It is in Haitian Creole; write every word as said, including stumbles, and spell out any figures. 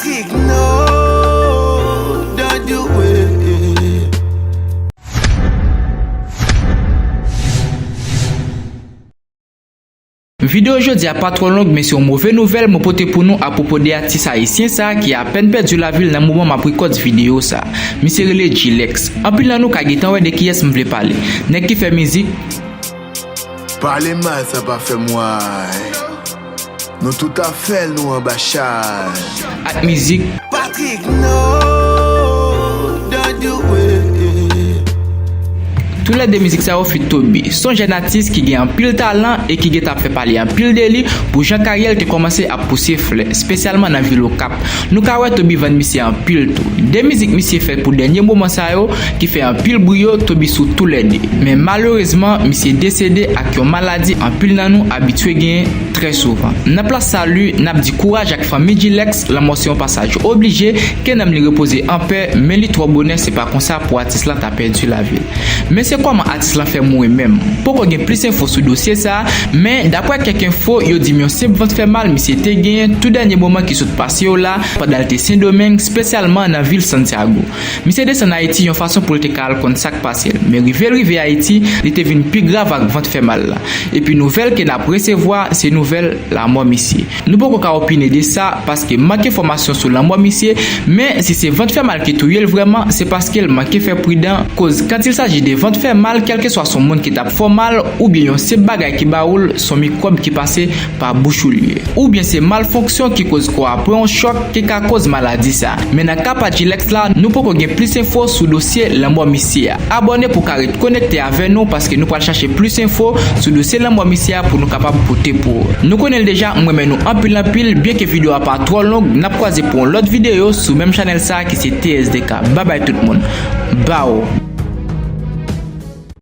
Patrick, no, don't do it. Videyo jodi a pa twò long, men se yon move nouvèl mwen pote pou nou apwopo de atis ayisyen sa a ki apèn pèdi lavi l nan moman m ap rekòd videyo sa a. Misye rele G-Lex. Anpil nan nou ka gentan wè de kiyès m vle pale. Nèg ki fè mizik. Pale mal, sa pa fè m wè. Nou tout ap fè l, nou anba chay. Ak mizik. Patrick, no, don't do it. Toulède mizik sa yo feat Toby. Se yon jèn atis ki gen anpil talan e ki gentan ap fè pale anpil de li pou jan karyè l te kòmanse ap pouse flè, espesyalman nan vil Okap. Nou ka wè Toby vann misye anpil tou. De mizik misye fè pou dènye moman sa yo, ki fè anpil bri yo, Toby sou toulède. Men malerezman, misye desede ak yon maladi anpil nan nou abitye genyen trè souvan. Nan plas sali, n ap di kouraj ak fanmi G-Lex, lanmò se yon pasaj oblije, ke nanm li repoze anpè, men li twò bonè, se pa konsa pou atis lan ta pèdi lavi l. Men se kòman atis lan fè mouri menm? Poko gen plis enfo sou dosye sa a, men daprè kèk enfo, yo di m yon senp vant fè mal misye te genyen tou dènye moman ki sot pase yo la, pandan l te Sendomeng, espesyalman nan vil Santiago. Misye desann Ayiti yon fason pou l te ka al konn sa k pase l. Men rive l rive Ayiti, li te vin pi grav ak vant fè mal la. Epi nouvèl ke n ap resevwa, se nouvèl lanmò misye. Nou poko ka opine de sa, paske mank enfòmasyon sou lanmò misye, men si se vant fè mal ki touye l vrèman, se paske l manke fè pridan, koz quand il s'agit de vant fè mal, kèlkeswa se yon moun ki t ap fè w mal, oubyen yon senp bagay ki ba ou l, se yon mikwòb ki pase pa bouch ou l ye. Oubyen se malfonksyon ki koz kò a pran yon chòk ki ka koz maladi sa. Men nan ka pa G-Lex la, nou poko gen plis enfo sou dosye lanmò misye a. Abòne pou w ka ret konekte avè nou, paske nou pral chache plis enfo sou dosye lanmò misye a pou nou kapab pote pou ou. Nou konnen l deja, m renmen nou anpil anpil, byenke videyo a pa twò long, n ap kwaze pou yon lòt videyo sou menm chanèl sa a ki se T S D K. Babay tout moun. Baw.